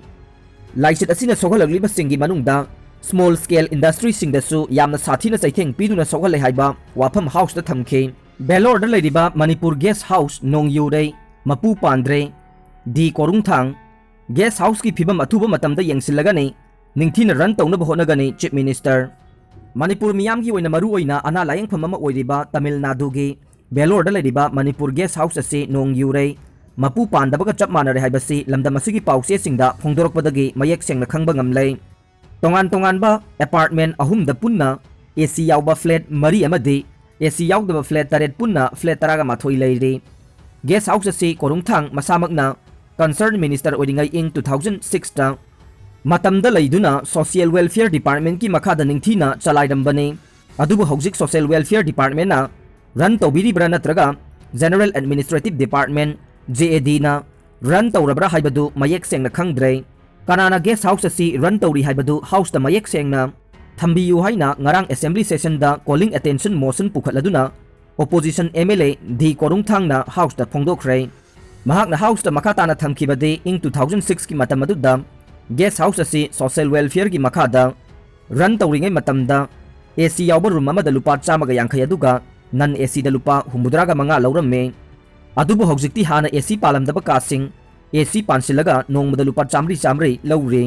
ꯂꯥꯏꯆꯠ ꯑꯁꯤꯅ ꯁꯣꯛꯍꯜꯂꯛꯂꯤꯕꯁꯤꯡꯒꯤ ꯃꯅꯨꯡꯗ ꯁ꯭ꯃꯣꯜ ꯁ꯭ꯀꯦꯜ ꯏꯟꯗꯁꯇ꯭ꯔꯤꯁꯤꯡꯗꯁꯨ ꯌꯥꯝꯅ ꯁꯥꯊꯤꯅ ꯆꯩꯊꯦꯡ ꯄꯤꯗꯨꯅ ꯁꯣꯛꯍꯜꯂꯦ ꯍꯥꯏꯕ ꯋꯥꯐꯝ ꯍꯥꯎꯁꯇ ꯊꯝꯈꯤ꯫ ꯚꯦꯂꯣꯔꯗ ꯂꯩꯔꯤꯕ ꯃꯅꯤꯄꯨꯔ ꯒꯦꯁ ꯍꯥꯎꯁ ꯅꯣꯡꯌꯨꯔꯩ, ꯃꯄꯨ ꯄꯥꯟꯗ꯭ꯔꯦ, ꯗꯤ ꯀꯣꯔꯨꯡꯊꯥꯡ ꯒꯦꯁ ꯍꯥꯎꯁꯀꯤ ꯐꯤꯕꯝ ꯑꯊꯨꯕ ꯃꯇꯝꯗ ꯌꯦꯡꯁꯤꯜꯂꯒꯅꯤ, ꯅꯤꯡꯊꯤꯅ ꯔꯟ ꯇꯧꯅꯕ ꯍꯣꯠꯅꯒꯅꯤ, ꯆꯤꯐ ꯃꯤꯅꯤꯁꯇꯔ꯫ ꯃꯅꯤꯄꯨꯔ ꯃꯤꯌꯥꯝꯒꯤ ꯑꯣꯏꯅ ꯃꯔꯨ ꯑꯣꯏꯅ ꯑꯅꯥ ꯂꯥꯌꯦꯡꯐꯝ ꯑꯃ ꯑꯣꯏꯔꯤꯕ ꯇꯥꯃꯤꯜ ꯅꯥꯗꯨꯒꯤ ꯚꯦꯂꯣꯔꯗ ꯂꯩꯔꯤꯕ ꯃꯅꯤꯄꯨꯔ ꯒꯦꯁ ꯍꯥꯎꯁ ꯑꯁꯤ ꯅꯣꯡ ꯌꯨꯔꯦ, ꯃꯄꯨ ꯄꯥꯟꯗꯕꯒ ꯆꯞ ꯃꯥꯟꯅꯔꯦ ꯍꯥꯏꯕꯁꯤ ꯂꯝꯗꯝ ꯑꯁꯤꯒꯤ ꯄꯥꯎꯆꯦꯁꯤꯡꯗ ꯐꯣꯡꯗꯣꯔꯛꯄꯗꯒꯤ ꯃꯌꯦꯛ ꯁꯦꯡꯅ ꯈꯪꯕ ꯉꯝꯂꯦ꯫ ꯇꯣꯉꯥꯟ ꯇꯣꯉꯥꯟꯕ ꯑꯦꯄꯥꯔꯠꯃꯦꯟ ꯑꯍꯨꯝꯗ ꯄꯨꯟꯅ ꯑꯦ ꯁꯤ ꯌꯥꯎꯕ ꯐ꯭ꯂꯦꯠ ꯃꯔꯤ ꯑꯃꯗꯤ ꯑꯦ ꯁꯤ ꯌꯥꯎꯗꯕ ꯐ꯭ꯂꯦꯠ ꯇꯔꯦꯠ ꯄꯨꯟꯅ ꯐ꯭ꯂꯦꯠ ꯇꯔꯥꯒ ꯃꯥꯊꯣꯏ ꯂꯩꯔꯤ꯫ ꯒꯦꯁ ꯍꯥꯎꯁ ꯑꯁꯤ ꯀꯣꯔꯨꯡꯊꯥꯡ ꯃꯁꯥꯃꯛꯅ ꯀꯟꯁꯔꯟ ꯃꯤꯅꯤꯁꯇꯔ ꯑꯣꯏꯔꯤꯉꯩ ꯏꯪ ꯇꯨ ꯊꯥꯎꯖꯟ ꯁꯤꯛꯁꯇ ꯃꯇꯝꯗ ꯂꯩꯗꯨꯅ ꯁꯣꯁꯤꯌꯦꯜ ꯋꯦꯜꯐꯤꯌꯔ ꯗꯤꯄꯥꯔꯠꯃꯦꯟꯠꯀꯤ ꯃꯈꯥꯗ ꯅꯤꯡꯊꯤꯅ ꯆꯂꯥꯏꯔꯝꯕꯅꯤ꯫ ꯑꯗꯨꯕꯨ ꯍꯧꯖꯤꯛ ꯁꯣꯁꯤꯌꯦꯜ ꯋꯦꯜꯐꯤꯌꯔ ꯗꯤꯄꯥꯔꯠꯃꯦꯟꯠꯅ ꯔꯟ ꯇꯧꯕꯤꯔꯤꯕ꯭ꯔꯥ ꯅꯠꯇ꯭ꯔꯒ ꯖꯦꯅꯔꯦꯜ ꯑꯦꯗꯃꯤꯅꯤꯁꯇ꯭ꯔꯦꯇꯤꯚ ꯗꯤꯄꯥꯔꯠꯃꯦꯟꯠ, ꯖꯦ ꯑꯦ ꯗꯤꯅ ꯔꯟ ꯇꯧꯔꯕ꯭ꯔꯥ ꯍꯥꯏꯕꯗꯨ ꯃꯌꯦꯛ ꯁꯦꯡꯅ ꯈꯪꯗ꯭ꯔꯦ꯫ ꯀꯅꯥꯅ ꯒꯦꯁ ꯍꯥꯎꯁ ꯑꯁꯤ ꯔꯟ ꯇꯧꯔꯤ ꯍꯥꯏꯕꯗꯨ ꯍꯥꯎꯁꯇ ꯃꯌꯦꯛ ꯁꯦꯡꯅ ꯊꯝꯕꯤꯌꯨ ꯍꯥꯏꯅ ꯉꯔꯥꯡ ꯑꯦꯁꯦꯝꯕ꯭ꯂꯤ ꯁꯦꯁꯟꯗ ꯀꯣꯂꯤꯡ ꯑꯦꯇꯦꯟꯁꯟ ꯃꯣꯁꯟ ꯄꯨꯈꯠꯂꯗꯨꯅ opposition M L A D ꯀꯣꯔꯨꯡꯊꯥꯡꯅ ꯍꯥꯎꯁꯇ ꯐꯣꯡꯗꯣꯛꯈ꯭ꯔꯦ꯫ ꯃꯍꯥꯛꯅ ꯍꯥꯎꯁꯇ ꯃꯈꯥ ꯇꯥꯅ ꯊꯝꯈꯤꯕꯗꯤ ꯏꯪ ꯇꯨ ꯊꯥꯎꯖꯟ ꯁꯤꯛꯁꯀꯤ ꯃꯇꯝ ꯑꯗꯨꯗ ꯒꯦꯁ ꯍꯥꯎꯁ ꯑꯁꯤ ꯁꯣꯁꯤꯌꯦꯜ ꯋꯦꯜꯐꯤꯌꯔꯒꯤ ꯃꯈꯥꯗ ꯔꯟ ꯇꯧꯔꯤꯉꯩ ꯃꯇꯝꯗ ꯑꯦ ꯁꯤ ꯌꯥꯎꯕ ꯔꯨꯝ ꯑꯃꯗ ꯂꯨꯄꯥ ꯆꯥꯝꯃꯒ ꯌꯥꯡꯈꯩ ꯑꯗꯨꯒ ꯅꯟ ꯑꯦ ꯁꯤꯗ ꯂꯨꯄꯥ ꯍꯨꯝꯐꯨꯇꯔꯥꯒ ꯃꯉꯥ ꯂꯧꯔꯝꯃꯤ꯫ ꯑꯗꯨꯕꯨ ꯍꯧꯖꯤꯛꯇꯤ ꯍꯥꯟꯅ ꯑꯦ ꯁꯤ ꯄꯥꯜꯂꯝꯗꯕ ꯀꯥꯁꯤꯡ ꯑꯦ ꯁꯤ ꯄꯥꯟꯁꯤꯜꯂꯒ ꯅꯣꯡꯃꯗ ꯂꯨꯄꯥ ꯆꯥꯝꯃꯔꯤ ꯆꯥꯝꯃꯔꯤ ꯂꯧꯔꯤ꯫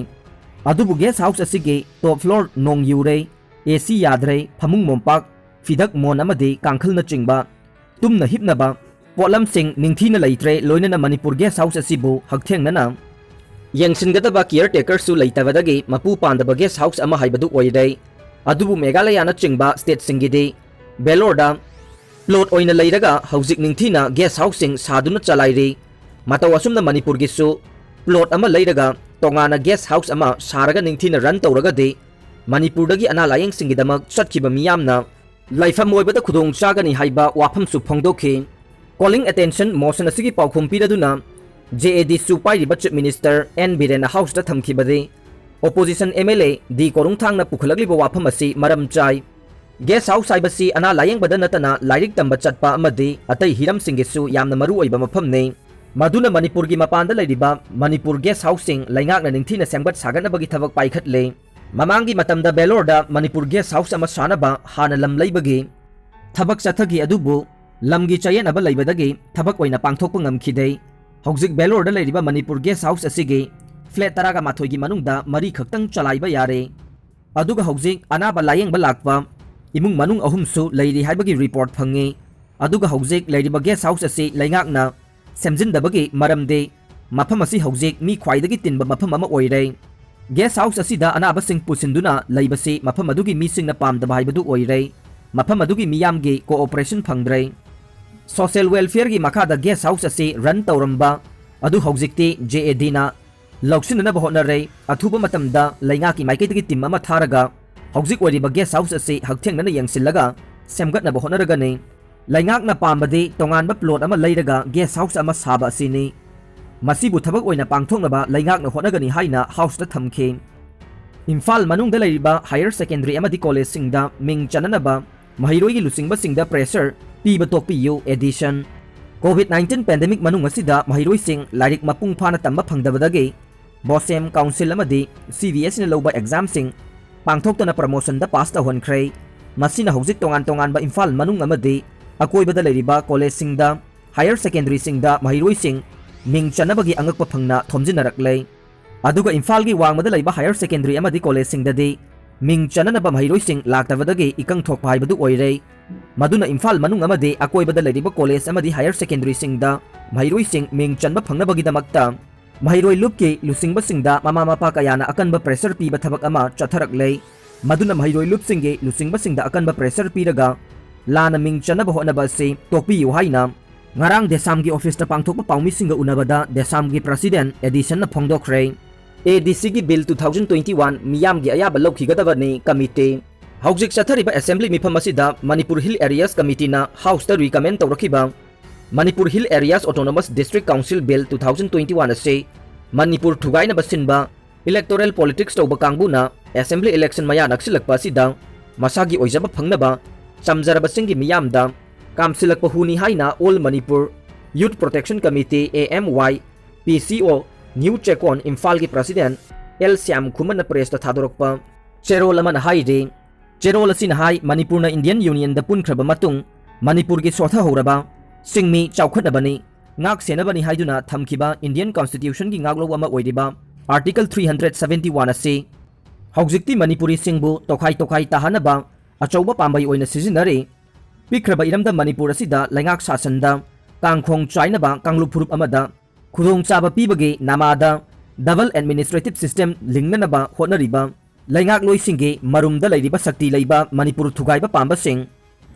ꯑꯗꯨꯕꯨ ꯒꯦꯁ ꯍꯥꯎꯁ ꯑꯁꯤꯒꯤ ꯇꯣꯞ ꯐ꯭ꯂꯣꯔ ꯅꯣꯡ ꯌꯨꯔꯦ, ꯑꯦ ꯁꯤ ꯌꯥꯗ꯭ꯔꯦ, ꯐꯃꯨꯡ ꯃꯣꯝꯄꯥꯛ, ꯐꯤꯗꯛ ꯃꯣꯟ ꯑꯃꯗꯤ ꯀꯥꯡꯈꯜꯅꯆꯤꯡꯕ ꯇꯨꯝꯅ ꯍꯤꯞꯅꯕ ꯄꯣꯠꯂꯝꯁꯤꯡ ꯅꯤꯡꯊꯤꯅ ꯂꯩꯇ꯭ꯔꯦ, ꯂꯣꯏꯅꯅ ꯃꯅꯤꯄꯨꯔ ꯒꯦꯁ ꯍꯥꯎꯁ ꯑꯁꯤꯕꯨ ꯍꯛꯊꯦꯡꯅꯅ ꯌꯦꯡꯁꯤꯟꯒꯗꯕ ꯀꯤꯌꯔ ꯇꯦꯀꯔꯁꯨ ꯂꯩꯇꯕꯗꯒꯤ ꯃꯄꯨ ꯄꯥꯟꯗꯕ ꯒꯦꯁ ꯍꯥꯎꯁ ꯑꯃ ꯍꯥꯏꯕꯗꯨ ꯑꯣꯏꯔꯦ꯫ ꯑꯗꯨꯕꯨ ꯃꯦꯘꯥꯂꯌꯥꯅꯆꯤꯡꯕ ꯁ꯭ꯇꯦꯠꯁꯤꯡꯒꯤꯗꯤ ꯚꯦꯂꯣꯔꯗ ꯄ꯭ꯂꯣꯠ ꯑꯣꯏꯅ ꯂꯩꯔꯒ ꯍꯧꯖꯤꯛ ꯅꯤꯡꯊꯤꯅ ꯒꯦꯁ ꯍꯥꯎꯁꯁꯤꯡ ꯁꯥꯗꯨꯅ ꯆꯂꯥꯏꯔꯤ꯫ ꯃꯇꯧ ꯑꯁꯨꯝꯅ ꯃꯅꯤꯄꯨꯔꯒꯤꯁꯨ ꯄ꯭ꯂꯣꯠ ꯑꯃ ꯂꯩꯔꯒ ꯇꯣꯉꯥꯟꯅ ꯒꯦꯁ ꯍꯥꯎꯁ ꯑꯃ ꯁꯥꯔꯒ ꯅꯤꯡꯊꯤꯅ ꯔꯟ ꯇꯧꯔꯒꯗꯤ ꯃꯅꯤꯄꯨꯔꯗꯒꯤ ꯑꯅꯥ ꯂꯥꯌꯦꯡꯁꯤꯡꯒꯤꯗꯃꯛ ꯆꯠꯈꯤꯕ ꯃꯤꯌꯥꯝꯅ ꯂꯩꯐꯝ ꯑꯣꯏꯕꯗ ꯈꯨꯗꯣꯡ ꯆꯥꯒꯅꯤ ꯍꯥꯏꯕ ꯋꯥꯐꯝꯁꯨ ꯐꯣꯡꯗꯣꯛꯈꯤ꯫ ꯀꯣꯂꯤꯡ ꯑꯦꯇꯦꯟꯁꯟ ꯃꯣꯁꯟ ꯑꯁꯤꯒꯤ ꯄꯥꯎꯈꯨꯝ ꯄꯤꯔꯗꯨꯅ ꯖꯦ ꯑꯦ ꯗꯤꯁꯨ ꯄꯥꯏꯔꯤꯕ ꯆꯤꯐ ꯃꯤꯅꯤꯁꯇꯔ ꯑꯦꯟ ꯕꯤꯔꯦꯟꯅ ꯍꯥꯎꯁꯇ ꯊꯝꯈꯤꯕꯗꯤ opposition M L A D ꯀꯣꯔꯨꯡꯊꯥꯡꯅ ꯄꯨꯈꯠꯂꯛꯂꯤꯕ ꯋꯥꯐꯝ ꯑꯁꯤ ꯃꯔꯝ ꯆꯥꯏ꯫ ꯒꯦꯁ ꯍꯥꯎꯁ ꯍꯥꯏꯕꯁꯤ ꯑꯅꯥ ꯂꯥꯌꯦꯡꯕꯗ ꯅꯠꯇꯅ ꯂꯥꯏꯔꯤꯛ ꯇꯝꯕ ꯆꯠꯄ ꯑꯃꯗꯤ ꯑꯇꯩ ꯍꯤꯔꯝꯁꯤꯡꯒꯤꯁꯨ ꯌꯥꯝꯅ ꯃꯔꯨ ꯑꯣꯏꯕ ꯃꯐꯝꯅꯤ꯫ ꯃꯗꯨꯅ ꯃꯅꯤꯄꯨꯔꯒꯤ ꯃꯄꯥꯟꯗ ꯂꯩꯔꯤꯕ ꯃꯅꯤꯄꯨꯔ ꯒꯦꯁ ꯍꯥꯎꯁꯁꯤꯡ ꯂꯩꯉꯥꯛꯅ ꯅꯤꯡꯊꯤꯅ ꯁꯦꯝꯒꯠ ꯁꯥꯒꯠꯅꯕꯒꯤ ꯊꯕꯛ ꯄꯥꯏꯈꯠꯂꯤ꯫ ꯃꯃꯥꯡꯒꯤ ꯃꯇꯝꯗ ꯚꯦꯂꯣꯔꯗ ꯃꯅꯤꯄꯨꯔ ꯒꯦꯁ ꯍꯥꯎꯁ ꯑꯃ ꯁꯥꯅꯕ ꯍꯥꯟꯅ ꯂꯝ ꯂꯩꯕꯒꯤ ꯊꯕꯛ ꯆꯠꯊꯈꯤ, ꯑꯗꯨꯕꯨ ꯂꯝꯒꯤ ꯆꯌꯦꯠꯅꯕ ꯂꯩꯕꯗꯒꯤ ꯊꯕꯛ ꯑꯣꯏꯅ ꯄꯥꯡꯊꯣꯛꯄ ꯉꯝꯈꯤꯗꯦ꯫ ꯍꯧꯖꯤꯛ ꯚꯦꯂꯣꯔꯗ ꯂꯩꯔꯤꯕ ꯃꯅꯤꯄꯨꯔ ꯒꯦꯁ ꯍꯥꯎꯁ ꯑꯁꯤꯒꯤ ꯐ꯭ꯂꯦꯠ ꯇꯔꯥꯒ ꯃꯥꯊꯣꯏꯒꯤ ꯃꯅꯨꯡꯗ ꯃꯔꯤ ꯈꯛꯇꯪ ꯆꯂꯥꯏꯕ ꯌꯥꯔꯦ꯫ ꯑꯗꯨꯒ ꯍꯧꯖꯤꯛ ꯑꯅꯥꯕ ꯂꯥꯌꯦꯡꯕ ꯂꯥꯛꯄ ꯏꯃꯨꯡ ꯃꯅꯨꯡ ꯑꯍꯨꯝꯁꯨ ꯂꯩꯔꯤ ꯍꯥꯏꯕꯒꯤ ꯔꯤꯄꯣꯔꯠ ꯐꯪꯉꯤ꯫ ꯑꯗꯨꯒ ꯍꯧꯖꯤꯛ ꯂꯩꯔꯤꯕ ꯒꯦꯁ ꯍꯥꯎꯁ ꯑꯁꯤ ꯂꯩꯉꯥꯛꯅ ꯁꯦꯝꯖꯤꯟꯗꯕꯒꯤ ꯃꯔꯝꯗꯤ ꯃꯐꯝ ꯑꯁꯤ ꯍꯧꯖꯤꯛ ꯃꯤ ꯈ꯭ꯋꯥꯏꯗꯒꯤ ꯇꯤꯟꯕ ꯃꯐꯝ ꯑꯃ ꯑꯣꯏꯔꯦ꯫ ꯒꯦꯁ ꯍꯥꯎꯁ ꯑꯁꯤꯗ ꯑꯅꯥꯕꯁꯤꯡ ꯄꯨꯁꯤꯟꯗꯨꯅ ꯂꯩꯕꯁꯤ ꯃꯐꯝ ꯑꯗꯨꯒꯤ ꯃꯤꯁꯤꯡꯅ ꯄꯥꯝꯗꯕ ꯍꯥꯏꯕꯗꯨ ꯑꯣꯏꯔꯦ꯫ ꯃꯐꯝ ꯑꯗꯨꯒꯤ ꯃꯤꯌꯥꯝꯒꯤ ꯀꯣꯑꯣꯄꯔꯦꯁꯟ ꯐꯪꯗ꯭ꯔꯦ꯫ ꯁꯣꯁꯤꯌꯦꯜ ꯋꯦꯜꯐꯤꯌꯔꯒꯤ ꯃꯈꯥꯗ ꯒꯦꯁ ꯍꯥꯎꯁ ꯑꯁꯤ ꯔꯟ ꯇꯧꯔꯝꯕ ꯑꯗꯨ ꯍꯧꯖꯤꯛꯇꯤ ꯖꯦ ꯑꯦ ꯗꯤꯅ ꯂꯧꯁꯤꯟꯅꯅꯕ ꯍꯣꯠꯅꯔꯦ꯫ ꯑꯊꯨꯕ ꯃꯇꯝꯗ ꯂꯩꯉꯥꯛꯀꯤ ꯃꯥꯏꯀꯩꯗꯒꯤ ꯇꯤꯝ ꯑꯃ ꯊꯥꯔꯒ ꯍꯧꯖꯤꯛ ꯑꯣꯏꯔꯤꯕ ꯒꯦꯁ ꯍꯥꯎꯁ ꯑꯁꯤ ꯍꯛꯊꯦꯡꯅꯅ ꯌꯦꯡꯁꯤꯜꯂꯒ ꯁꯦꯝꯒꯠꯅꯕ ꯍꯣꯠꯅꯔꯒꯅꯤ꯫ ꯂꯩꯉꯥꯛꯅ ꯄꯥꯝꯕꯗꯤ ꯇꯣꯉꯥꯟꯕ ꯄ꯭ꯂꯣꯠ ꯑꯃ ꯂꯩꯔꯒ ꯒꯦꯁ ꯍꯥꯎꯁ ꯑꯃ ꯁꯥꯕ ꯑꯁꯤꯅꯤ꯫ ꯃꯁꯤꯕꯨ ꯊꯕꯛ ꯑꯣꯏꯅ ꯄꯥꯡꯊꯣꯛꯅꯕ ꯂꯩꯉꯥꯛꯅ ꯍꯣꯠꯅꯒꯅꯤ ꯍꯥꯏꯅ ꯍꯥꯎꯁꯇ ꯊꯝꯈꯤ꯫ ꯏꯝꯐꯥꯜ ꯃꯅꯨꯡꯗ ꯂꯩꯔꯤꯕ ꯍꯥꯌꯔ ꯁꯦꯀꯦꯟꯗꯔꯤ ꯑꯃꯗꯤ ꯀꯣꯂꯦꯖꯁꯤꯡꯗ ꯃꯤꯡ ꯆꯟꯅꯅꯕ ꯃꯍꯩꯔꯣꯏꯒꯤ ꯂꯨꯆꯤꯡꯕꯁꯤꯡꯗ ꯄ꯭ꯔꯦꯁꯔ ꯄꯤꯕ ꯇꯣꯛꯄꯤꯌꯨ꯫ ꯑꯦꯗꯤꯁꯟ꯫ ꯀꯣꯚꯤꯗ ꯅꯥꯏꯟꯇꯤꯟ ꯄꯦꯟꯗꯦꯃꯤꯛ ꯃꯅꯨꯡ ꯑꯁꯤꯗ ꯃꯍꯩꯔꯣꯏꯁꯤꯡ ꯂꯥꯏꯔꯤꯛ ꯃꯄꯨꯡ ꯐꯥꯅ ꯇꯝꯕ ꯐꯪꯗꯕꯗꯒꯤ ꯕꯣꯁꯦꯝ ꯀꯥꯎꯟꯁꯤꯜ ꯑꯃꯗꯤ ꯁꯤ ꯕꯤ ꯑꯦꯁ ꯏꯅ ꯂꯧꯕ ꯑꯦꯛꯖꯥꯝꯁꯤꯡ ꯄꯥꯡꯊꯣꯛꯇꯅ ꯄ꯭ꯔꯃꯣꯁꯟꯗ ꯄꯥꯁ ꯇꯧꯍꯟꯈ꯭ꯔꯦ꯫ ꯃꯁꯤꯅ ꯍꯧꯖꯤꯛ ꯇꯣꯉꯥꯟ ꯇꯣꯉꯥꯟꯕ ꯏꯝꯐꯥꯜ ꯃꯅꯨꯡ ꯑꯃꯗꯤ ꯑꯀꯣꯏꯕꯗ ꯂꯩꯔꯤꯕ ꯀꯣꯂꯦꯖꯁꯤꯡꯗ ꯍꯥꯌꯔ ꯁꯦꯀꯦꯟꯗꯔꯤꯁꯤꯡꯗ ꯃꯍꯩꯔꯣꯏꯁꯤꯡ ꯃꯤꯡ ꯆꯟꯅꯕꯒꯤ ꯑꯉꯛꯄ ꯐꯪꯅ ꯊꯣꯝꯖꯤꯟꯅꯔꯛꯂꯦ꯫ ꯑꯗꯨꯒ ꯏꯝꯐꯥꯜꯒꯤ ꯋꯥꯡꯃꯗ ꯂꯩꯕ ꯍꯥꯌꯔ ꯁꯦꯀꯦꯟꯗꯔꯤ ꯑꯃꯗꯤ ꯀꯣꯂꯦꯖꯁꯤꯡꯗꯗꯤ ꯃꯤꯡ ꯆꯟꯅꯅꯕ ꯃꯍꯩꯔꯣꯏꯁꯤꯡ ꯂꯥꯛꯇꯕꯗꯒꯤ ꯏꯀꯪ ꯊꯣꯛꯄ ꯍꯥꯏꯕꯗꯨ ꯑꯣꯏꯔꯦ꯫ ꯃꯗꯨꯅ ꯏꯝꯐꯥꯜ ꯃꯅꯨꯡ ꯑꯃꯗꯤ ꯑꯀꯣꯏꯕꯗ ꯂꯩꯔꯤꯕ ꯀꯣꯂꯦꯖ ꯑꯃꯗꯤ ꯍꯥꯌꯔ ꯁꯦꯀꯦꯟꯗꯔꯤꯁꯤꯡꯗ ꯃꯍꯩꯔꯣꯏꯁꯤꯡ ꯃꯤꯡ ꯆꯟꯕ ꯐꯪꯅꯕꯒꯤꯗꯃꯛꯇ ꯃꯍꯩꯔꯣꯏ ꯂꯨꯞꯀꯤ ꯂꯨꯆꯤꯡꯕꯁꯤꯡꯗ ꯃꯃꯥ ꯃꯄꯥ ꯀꯌꯥꯅ ꯑꯀꯟꯕ ꯄ꯭ꯔꯦꯁꯔ ꯄꯤꯕ ꯊꯕꯛ ꯑꯃ ꯆꯠꯊꯔꯛꯂꯦ꯫ ꯃꯗꯨꯅ ꯃꯍꯩꯔꯣꯏ ꯂꯨꯞꯁꯤꯡꯒꯤ ꯂꯨꯆꯤꯡꯕꯁꯤꯡꯗ ꯑꯀꯟꯕ ꯄ꯭ꯔꯦꯁꯔ ꯄꯤꯔꯒ ꯂꯥꯟꯅ ꯃꯤꯡ ꯆꯟꯅꯕ ꯍꯣꯠꯅꯕ ꯑꯁꯤ ꯇꯣꯛꯄꯤꯌꯨ ꯍꯥꯏꯅ ꯉꯔꯥꯡ ꯗꯦꯁꯥꯝꯒꯤ ꯑꯣꯐꯤꯁꯇ ꯄꯥꯡꯊꯣꯛꯄ ꯄꯥꯎꯃꯤꯁꯤꯡꯒ ꯎꯅꯕꯗ ꯗꯦꯁꯥꯝꯒꯤ ꯄ꯭ꯔꯁꯤꯗꯦꯟ ꯑꯦꯗꯤꯁꯟꯅ ꯐꯣꯡꯗꯣꯛꯈ꯭ꯔꯦ꯫ ꯑꯦ ꯗꯤ ꯁꯤꯒꯤ bill two thousand twenty one ꯃꯤꯌꯥꯝꯒꯤ ꯑꯌꯥꯕ ꯂꯧꯈꯤꯒꯗꯕꯅꯤ ꯀꯃꯤꯇꯤ꯫ ꯍꯧꯖꯤꯛ ꯆꯠꯊꯔꯤꯕ ꯑꯦꯁꯦꯝꯕ꯭ꯂꯤ ꯃꯤꯐꯝ ꯑꯁꯤꯗ ꯃꯅꯤꯄꯨꯔ ꯍꯤꯜ ꯑꯦꯔꯤꯌꯥꯁ ꯀꯃꯤꯇꯤꯅ ꯍꯥꯎꯁꯇ ꯔꯤꯀꯃꯦꯟ ꯇꯧꯔꯛꯈꯤꯕ Manipur hill areas autonomous district council bill two thousand twenty one ꯑꯁꯤ ꯃꯅꯤꯄꯨꯔ ꯊꯨꯒꯥꯏꯅꯕ ꯁꯤꯟꯕ ꯏꯂꯦꯛꯇꯣꯔꯦꯜ ꯄꯣꯂꯤꯇꯤꯛꯁ ꯇꯧꯕ ꯀꯥꯡꯕꯨꯅ ꯑꯦꯁꯦꯝꯕ꯭ꯂꯤ ꯏꯂꯦꯛꯁꯟ ꯃꯌꯥ ꯅꯛꯁꯤꯜꯂꯛꯄ ꯑꯁꯤꯗ ꯃꯁꯥꯒꯤ ꯑꯣꯏꯖꯕ ꯐꯪꯅꯕ ꯆꯝꯖꯔꯕꯁꯤꯡꯒꯤ ꯃꯤꯌꯥꯝꯗ ꯀꯥꯝꯁꯤꯜꯂꯛꯄ ꯍꯨꯅꯤ ꯍꯥꯏꯅ all Manipur youth protection committee, A M Y, P C O, new Chekon ꯏꯝꯐꯥꯜꯒꯤ ꯄ꯭ꯔꯁꯤꯗꯦꯟ ꯑꯦꯜ ꯁ꯭ꯌꯥꯝ ꯈꯨꯃꯟꯅ ꯄ꯭ꯔꯦꯁꯇ ꯊꯥꯗꯣꯔꯛꯄ ꯆꯦꯔꯣꯜ ꯑꯃꯅ ꯍꯥꯏꯔꯤ꯫ ꯆꯦꯔꯣꯜ ꯑꯁꯤꯅ ꯍꯥꯏ, ꯃꯅꯤꯄꯨꯔꯅ ꯏꯟꯗꯤꯌꯟ ꯌꯨꯅꯤꯌꯟꯗ ꯄꯨꯟꯈ꯭ꯔꯕ ꯃꯇꯨꯡ ꯃꯅꯤꯄꯨꯔꯒꯤ ꯁꯣꯊꯍꯧꯔꯕ ꯁꯤꯡꯃꯤ ꯆꯥꯎꯈꯠꯅꯕꯅꯤ, ꯉꯥꯛ ꯁꯦꯟꯅꯕꯅꯤ ꯍꯥꯏꯗꯨꯅ ꯊꯝꯈꯤꯕ ꯏꯟꯗꯤꯌꯟ ꯀꯟꯁꯇꯤꯇ꯭ꯌꯨꯁꯟꯒꯤ ꯉꯥꯛꯂꯧ ꯑꯃ ꯑꯣꯏꯔꯤꯕ article three hundred seventy one ꯑꯁꯤ ꯍꯧꯖꯤꯛꯇꯤ ꯃꯅꯤꯄꯨꯔꯤꯁꯤꯡꯕꯨ ꯇꯣꯈꯥꯏ ꯇꯣꯈꯥꯏ ꯇꯥꯍꯟꯅꯕ ꯑꯆꯧꯕ ꯄꯥꯝꯕꯩ ꯑꯣꯏꯅ ꯁꯤꯖꯤꯟꯅꯔꯤ꯫ ꯄꯤꯛꯈ꯭ꯔꯕ ꯏꯔꯝꯗꯝ ꯃꯅꯤꯄꯨꯔ ꯑꯁꯤꯗ ꯂꯩꯉꯥꯛ ꯁꯥꯁꯟꯗ ꯀꯥꯡꯈꯣꯡ ꯆꯥꯏꯅꯕ ꯀꯥꯡꯂꯨꯞ ꯐꯨꯔꯨꯞ ꯑꯃꯗ ꯈꯨꯗꯣꯡꯆꯥꯕ ꯄꯤꯕꯒꯤ ꯅꯃꯥꯗ double administrative system ꯂꯤꯡꯅꯅꯕ ꯍꯣꯠꯅꯔꯤꯕ ꯂꯩꯉꯥꯛꯂꯣꯏꯁꯤꯡꯒꯤ ꯃꯔꯨꯝꯗ ꯂꯩꯔꯤꯕ ꯁꯛꯇꯤ ꯂꯩꯕ ꯃꯅꯤꯄꯨꯔ ꯊꯨꯒꯥꯏꯕ ꯄꯥꯝꯕꯁꯤꯡ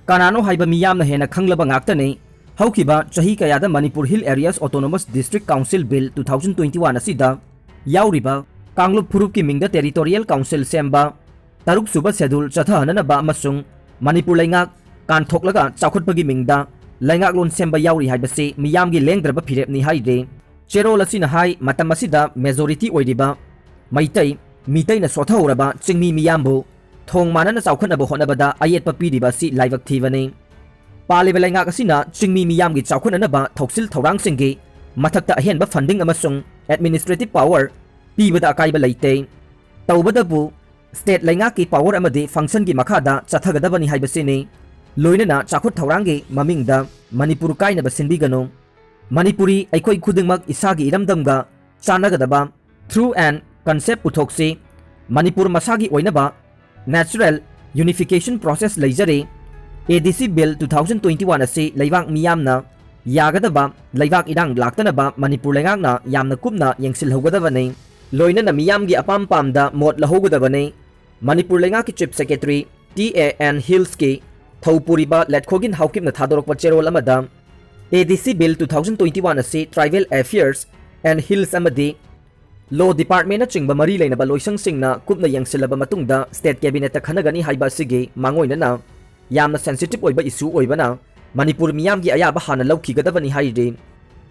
ꯀꯅꯥꯅꯣ ꯍꯥꯏꯕ ꯃꯤꯌꯥꯝꯅ ꯍꯦꯟꯅ ꯈꯪꯂꯕ ꯉꯥꯛꯇꯅꯤ꯫ ꯍꯧꯈꯤꯕ ꯆꯍꯤ ꯀꯌꯥꯗ Manipur Hill Areas Autonomous District Council Bill two thousand twenty-one ꯑꯁꯤꯗ ꯌꯥꯎꯔꯤꯕ ꯀꯥꯡꯂꯨꯞ ꯐꯨꯔꯨꯞꯀꯤ ꯃꯤꯡꯗ territorial council ꯁꯦꯝꯕ, ꯇꯔꯨꯛ ꯁꯨꯕ schedule ꯆꯠꯊꯍꯟꯅꯅꯕ ꯑꯃꯁꯨꯡ ꯃꯅꯤꯄꯨꯔ ꯂꯩꯉꯥꯛ ꯀꯥꯟꯊꯣꯛꯂꯒ ꯆꯥꯎꯈꯠꯄꯒꯤ ꯃꯤꯡꯗ ꯂꯩꯉꯥꯛꯂꯣꯟ ꯁꯦꯝꯕ ꯌꯥꯎꯔꯤ ꯍꯥꯏꯕꯁꯤ ꯃꯤꯌꯥꯝꯒꯤ ꯂꯦꯡꯗ꯭ꯔꯕ ꯐꯤꯔꯦꯞꯅꯤ ꯍꯥꯏꯔꯤ꯫ ꯆꯦꯔꯣꯜ ꯑꯁꯤꯅ ꯍꯥꯏ, ꯃꯇꯝ ꯑꯁꯤꯗ majority ꯑꯣꯏꯔꯤꯕ ꯃꯩꯇꯩ, ꯃꯤꯇꯩꯅ ꯁꯣꯠꯊꯍꯧꯔꯕ ꯆꯤꯡꯃꯤ ꯃꯤꯌꯥꯝꯕꯨ ꯊꯣꯡ ꯃꯥꯟꯅꯅ ꯆꯥꯎꯈꯠꯅꯕ ꯍꯣꯠꯅꯕꯗ ꯑꯌꯦꯠꯄ ꯄꯤꯔꯤꯕ ꯑꯁꯤ ꯂꯥꯏꯕꯛ ꯊꯤꯕꯅꯤ꯫ ꯄꯥꯜꯂꯤꯕ ꯂꯩꯉꯥꯛ ꯑꯁꯤꯅ ꯆꯤꯡꯃꯤ ꯃꯤꯌꯥꯝꯒꯤ ꯆꯥꯎꯈꯠꯅꯅꯕ ꯊꯧꯁꯤꯜ ꯊꯧꯔꯥꯡꯁꯤꯡꯒꯤ ꯃꯊꯛꯇ ꯑꯍꯦꯟꯕ funding ꯑꯃꯁꯨꯡ administrative power ꯄꯤꯕꯗ ꯑꯀꯥꯏꯕ ꯂꯩꯇꯦ꯫ ꯇꯧꯕꯗꯕꯨ state ꯂꯩꯉꯥꯛꯀꯤ power ꯑꯃꯗꯤ functionꯒꯤ ꯃꯈꯥꯗ ꯆꯠꯊꯒꯗꯕꯅꯤ ꯍꯥꯏꯕꯁꯤꯅꯤ꯫ ꯂꯣꯏꯅꯅ ꯆꯥꯎꯈꯠ ꯊꯧꯔꯥꯡꯒꯤ ꯃꯃꯤꯡꯗ ꯃꯅꯤꯄꯨꯔ ꯀꯥꯏꯅꯕ ꯁꯤꯟꯕꯤꯒꯅꯨ꯫ ꯃꯅꯤꯄꯨꯔꯤ ꯑꯩꯈꯣꯏ ꯈꯨꯗꯤꯡꯃꯛ ꯏꯁꯥꯒꯤ ꯏꯔꯝꯗꯝꯒ ꯆꯥꯟꯅꯒꯗꯕ true and concept ꯄꯨꯊꯣꯛꯁꯤ꯫ ꯃꯅꯤꯄꯨꯔ ꯃꯁꯥꯒꯤ ꯑꯣꯏꯅꯕ natural unification process ꯂꯩꯖꯔꯤ꯫ ADC Bill two thousand twenty-one ꯑꯁꯤ ꯂꯩꯕꯥꯛ ꯃꯤꯌꯥꯝꯅ ꯌꯥꯒꯗꯕ ꯂꯩꯕꯥꯛ ꯏꯔꯥꯡ ꯂꯥꯛꯇꯅꯕ ꯃꯅꯤꯄꯨꯔ ꯂꯩꯉꯥꯛꯅ ꯌꯥꯝꯅ ꯀꯨꯞꯅ ꯌꯦꯡꯁꯤꯜꯍꯧꯒꯗꯕꯅꯤ꯫ ꯂꯣꯏꯅꯅ ꯃꯤꯌꯥꯝꯒꯤ ꯑꯄꯥꯝ ꯄꯥꯝꯗ ꯃꯣꯠ ꯂꯧꯍꯧꯒꯗꯕꯅꯤ꯫ ꯃꯅꯤꯄꯨꯔ ꯂꯩꯉꯥꯛꯀꯤ Chief Secretary TA N Hillsꯀꯤ ꯊꯧꯄꯨꯔꯤꯕ ꯂꯦꯠꯈꯣꯒꯤꯟ ꯍꯥꯎꯀꯤꯞꯅ ꯊꯥꯗꯣꯔꯛꯄ ꯆꯦꯔꯣꯜ ꯑꯃꯗ ADC Bill two thousand twenty-one ꯑꯁꯤ tribal affairs and hills ꯑꯃꯗꯤ law departmentꯅꯆꯤꯡꯕ ꯃꯔꯤ ꯂꯩꯅꯕ ꯂꯣꯏꯁꯪꯁꯤꯡꯅ ꯀꯨꯞꯅ ꯌꯦꯡꯁꯤꯜꯂꯕ ꯃꯇꯨꯡꯗ state cabinetꯇ ꯈꯟꯅꯒꯅꯤ ꯍꯥꯏꯕ ꯑꯁꯤꯒꯤ ꯃꯥꯡꯑꯣꯏꯅꯅ ꯌꯥꯝꯅ sensitive ꯑꯣꯏꯕ issue ꯑꯣꯏꯕꯅ ꯃꯅꯤꯄꯨꯔ ꯃꯤꯌꯥꯝꯒꯤ ꯑꯌꯥꯕ ꯍꯥꯟꯅ ꯂꯧꯈꯤꯒꯗꯕꯅꯤ ꯍꯥꯏꯔꯤ꯫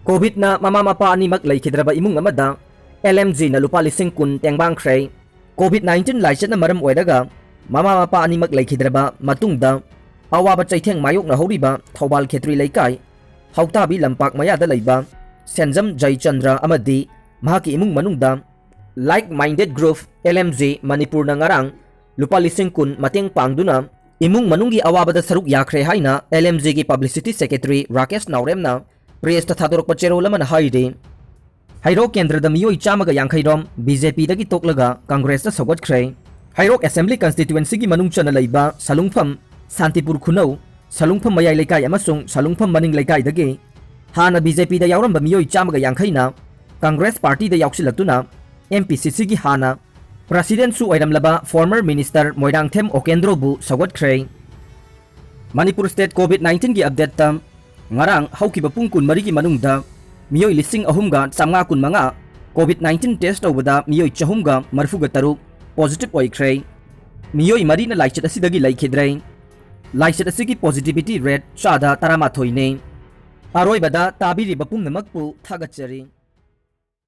COVIDꯅ ꯃꯃꯥ ꯃꯄꯥ ꯑꯅꯤꯃꯛ ꯂꯩꯈꯤꯗ꯭ꯔꯕ ꯏꯃꯨꯡ ꯑꯃꯗ LMGꯅ ꯂꯨꯄꯥ ꯂꯤꯁꯤꯡ ꯀꯨꯟ ꯇꯦꯡꯕꯥꯡꯈ꯭ꯔꯦ꯫ COVID nineteen ꯂꯥꯏꯆꯠꯅ ꯃꯔꯝ ꯑꯣꯏꯔꯒ ꯃꯃꯥ ꯃꯄꯥ ꯑꯅꯤꯃꯛ ꯂꯩꯈꯤꯗ꯭ꯔꯕ ꯃꯇꯨꯡꯗ ꯑꯋꯥꯕ ꯆꯩꯊꯦꯡ ꯃꯥꯌꯣꯛꯅꯍꯧꯔꯤꯕ ꯊꯧꯕꯥꯜ ꯈꯦꯇ꯭ꯔꯤ ꯂꯩꯀꯥꯏ ꯍꯧꯇꯥꯕꯤ ꯂꯝꯄꯥꯛ ꯃꯌꯥꯗ ꯂꯩꯕ ꯁꯦꯟꯖꯝ ꯖꯩꯆꯟꯗ꯭ꯔ ꯑꯃꯗꯤ ꯃꯍꯥꯛꯀꯤ ꯏꯃꯨꯡ ꯃꯅꯨꯡꯗ Like Minded Group LMG ꯃꯅꯤꯄꯨꯔꯅ ꯉꯔꯥꯡ ꯂꯨꯄꯥ ꯂꯤꯁꯤꯡ ꯀꯨꯟ ꯃꯇꯦꯡ ꯄꯥꯡꯗꯨꯅ ꯏꯃꯨꯡ ꯃꯅꯨꯡꯒꯤ ꯑꯋꯥꯕꯗ ꯁꯔꯨꯛ ꯌꯥꯈ꯭ꯔꯦ ꯍꯥꯏꯅ LMGꯒꯤ publicity secretary ꯔꯥꯀꯦꯁ ꯅꯥꯎꯔꯦꯝꯅ pressꯇ ꯊꯥꯗꯣꯔꯛꯄ ꯆꯦꯔꯣꯜ ꯑꯃꯅ ꯍꯥꯏꯔꯤ꯫ ꯍꯩꯔꯣꯛ ꯀꯦꯟꯗ꯭ꯔꯗ ꯃꯤꯑꯣꯏ ꯆꯥꯝꯃꯒ ꯌꯥꯡꯈꯩ ꯔꯣꯝ ꯕꯤ ꯖꯦ ꯄꯤꯗꯒꯤ ꯇꯣꯛꯂꯒ ꯀꯪꯒ꯭ꯔꯦꯁꯇ ꯁꯧꯒꯠꯈ꯭ꯔꯦ꯫ ꯍꯩꯔꯣꯛ ꯑꯦꯁꯦꯝꯕ꯭ꯂꯤ ꯀꯟꯁꯇꯤꯇ꯭ꯋꯦꯟꯁꯤꯒꯤ ꯃꯅꯨꯡ ꯆꯟꯅ ꯂꯩꯕ ꯁꯂꯨꯡꯐꯝ, ꯁꯥꯟꯇꯤꯄꯨꯔ ꯈꯨꯅꯧ, ꯁꯂꯨꯡꯐꯝ ꯃꯌꯥꯏ ꯂꯩꯀꯥꯏ ꯑꯃꯁꯨꯡ ꯁꯂꯨꯡꯐꯝ ꯃꯅꯤꯡ ꯂꯩꯀꯥꯏꯗꯒꯤ ꯍꯥꯟꯅ ꯕꯤ ꯖꯦ ꯄꯤꯗ ꯌꯥꯎꯔꯝꯕ ꯃꯤꯑꯣꯏ ꯆꯥꯝꯃꯒ ꯌꯥꯡꯈꯩꯅ ꯀꯪꯒ꯭ꯔꯦꯁ ꯄꯥꯔꯇꯤꯗ ꯌꯥꯎꯁꯤꯜꯂꯛꯇꯨꯅ ꯑꯦꯝ ꯄꯤ ꯁꯤ ꯁꯤꯒꯤ ꯍꯥꯟꯅ ꯄ꯭ꯔꯁꯤꯗꯦꯟꯠꯁꯨ ꯑꯣꯏꯔꯝꯂꯕ ꯐꯣꯔꯃꯔ ꯃꯤꯅꯤꯁꯇꯔ ꯃꯣꯏꯔꯥꯡꯊꯦꯝ ꯑꯣꯀꯦꯟꯗ꯭ꯔꯣꯕꯨ ꯁꯧꯒꯠꯈ꯭ꯔꯦ꯫ ꯃꯅꯤꯄꯨꯔ ꯁ꯭ꯇꯦꯠ ꯀꯣꯚꯤꯗ ꯅꯥꯏꯟꯇꯤꯟꯒꯤ ꯑꯞꯗꯦꯠꯇ ꯉꯔꯥꯡ ꯍꯧꯈꯤꯕ ꯄꯨꯡ ꯀꯨꯟꯃꯔꯤꯒꯤ ꯃꯅꯨꯡꯗ ꯃꯤꯑꯣꯏ ꯂꯤꯁꯤꯡ ꯑꯍꯨꯝꯒ ꯆꯥꯝꯃꯉꯥ ꯀꯨꯟꯃꯉꯥ ꯀꯣꯚꯤꯗ ꯅꯥꯏꯟꯇꯤꯟ ꯇꯦꯁ ꯇꯧꯕꯗ ꯃꯤꯑꯣꯏ ꯆꯍꯨꯝꯒ ꯃꯔꯤꯐꯨꯒ ꯇꯔꯨꯛ ꯄꯣꯖꯤꯇꯤꯚ ꯑꯣꯏꯈ꯭ꯔꯦ꯫ ꯃꯤꯑꯣꯏ ꯃꯔꯤꯅ ꯂꯥꯏꯆꯠ ꯑꯁꯤꯗꯒꯤ ꯂꯩꯈꯤꯗ꯭ꯔꯦ꯫ ꯂꯥꯏꯆꯠ ꯑꯁꯤꯒꯤ ꯄꯣꯖꯤꯇꯤꯚꯤꯇꯤ ꯔꯦꯠ ꯆꯥꯗ ꯇꯔꯥꯃꯥꯊꯣꯏꯅꯤ꯫ ꯑꯔꯣꯏꯕꯗ ꯇꯥꯕꯤꯔꯤꯕ ꯄꯨꯝꯅꯃꯛꯄꯨ ꯊꯥꯒꯠꯆꯔꯤ꯫